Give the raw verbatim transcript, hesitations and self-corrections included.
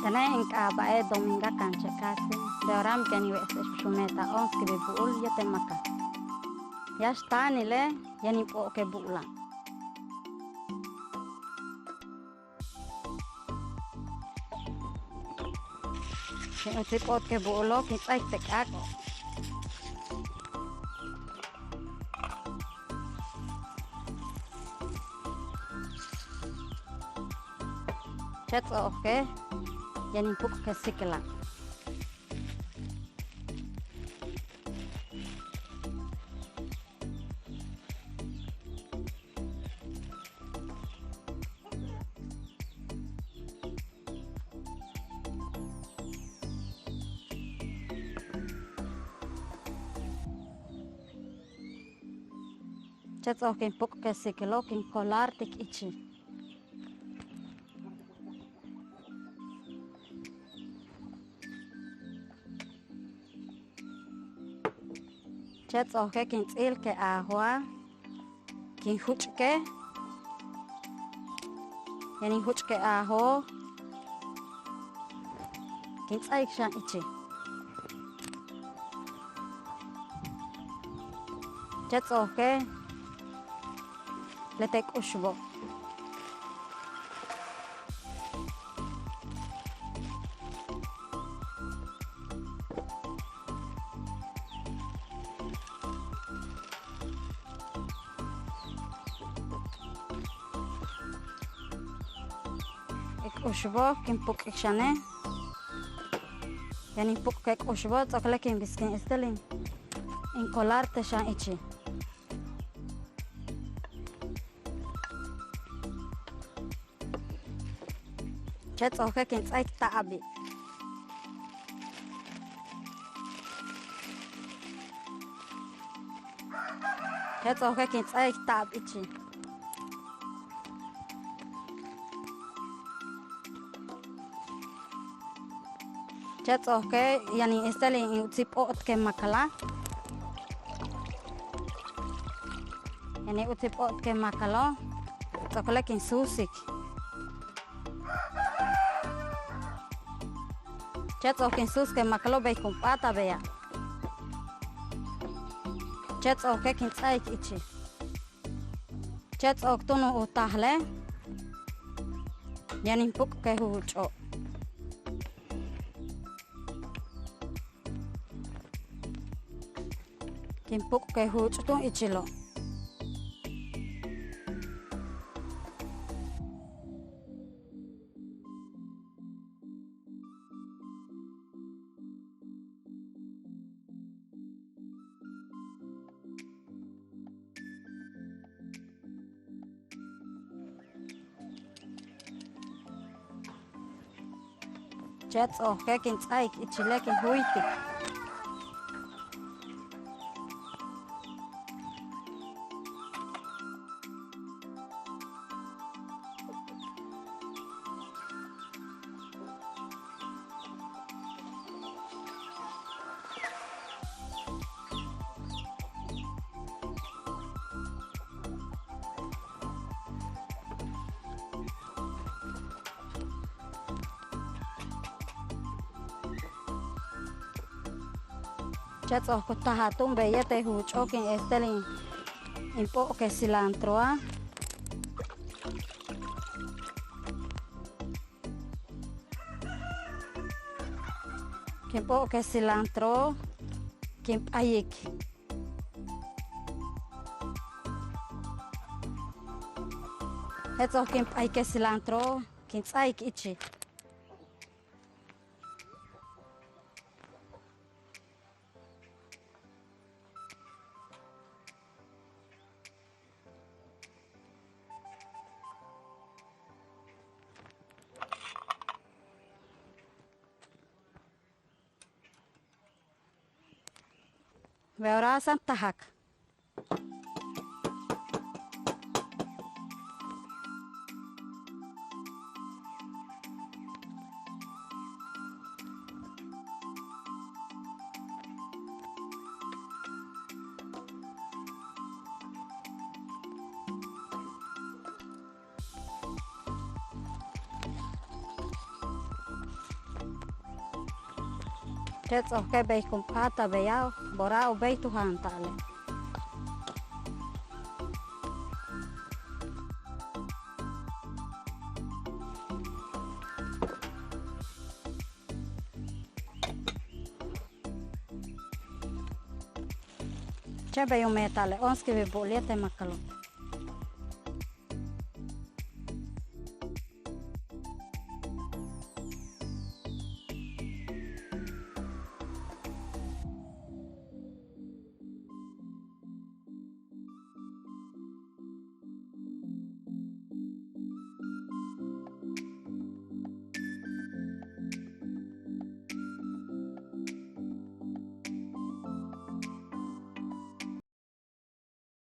Tene' in k'aaba'e' Dominga Canché Castro, de ora ken in we'es u meeta'al once kiibil bu'ul yéetel máacal. Yáax táanile' yaan in p'o'ke' bu'ula'. Kin utsil p'o'ke' bu'ulo', kin ts'áaik te' k'áak'o'. Chéen ts'o'oke' yaan in puk'ke' sikila'. Chéen ts'o'ok kin puk'ke' sikilo', kin kolártik ichil. Chéen ts'o'oke' kin ts'íilke' ajoa', kin juch'ke', yaan in juch'ke' ajo', kin ts'áaik xan ichil. Chéen ts'o'oke' le te' k'uxubo'. K'uxubo' kin puk'ik xane'. Yaan in puk'ke' k'uxubo', ts'o'okole' kin bisik in, este, in kolárte' xan ichil. Chéen ts'o'oke' kin ts'áaik ta'abi'. Chéen ts'o'oke' kin ts'áaik ta'ab ichil. Chéen ts'o'oke' yaan in, este, in utsil p'o'ke' máacala'. Yaan in utsil p'o'ke' máacalo', ts'o'okole' kin susik. Chéen ts'o'ok kin susik máacalo' bey kun p'áatal beya'. Chéen ts'o'oke' kin ts'áaik ichil. Chéen ts'o'ok túun u taajle' yaan in puk'ke' juuch'o'. Kin puk'ke' juuch' túun ichilo'. Chéen ts'o'oke' kin ts'áaik ichile' kin júuytik. Chéen ts'o'ok u taajal túun bey yéetel juuch'o' kin, este, in, in p'o'ke' cilantroa'. Kin p'o'ke' cilantro, kin p'ayik. Chéen ts'o'ok kin p'ayik le cilantro, kin ts'áaik ichil. Bey ora sáam taajak. Te' ts'o'oke' bey kun p'áatal beya'o' bora' u béey tu jaanta'ale'. Chéen bey u meeta'ale' onskibil bu'ul yéetel máakalo'.